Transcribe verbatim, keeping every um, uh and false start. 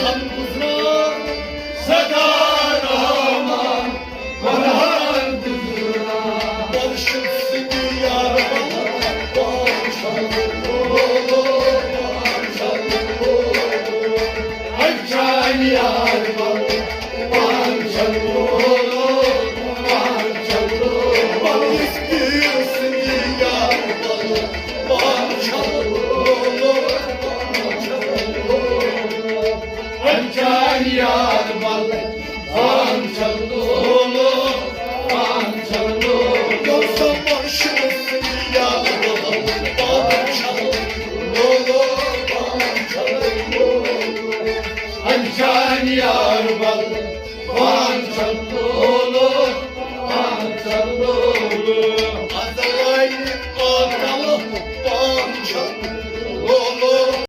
گُزران سدا رحمان، پرہان گُزران۔ مرشد سٕنٛدِ یار بلہٕ پانہٕ چھَلہٕ لولو، پانہٕ چھَلہٕ لولو۔ اَتہِ چھا یار بلہٕ پانہٕ چھَلہٕ لولو، پانہٕ چھَلہٕ لولو۔ پنٛنِس پیٖر سٕنٛدِ یار بلہٕ پانہٕ چھَلہٕ لولو، پانہٕ چھَلہٕ لولو۔ اَتہِ چھا یار بلہٕ پانہٕ چھَلہٕ لولو، پانہٕ چھَلہٕ لولو۔ یوسف مرشد سٕنٛدِ یار بلہٕ پانہٕ چھَلہٕ لولو، پانہٕ چھَلہٕ لولو۔ اَتہِ چھا یار بلہٕ پانہٕ چھَلہٕ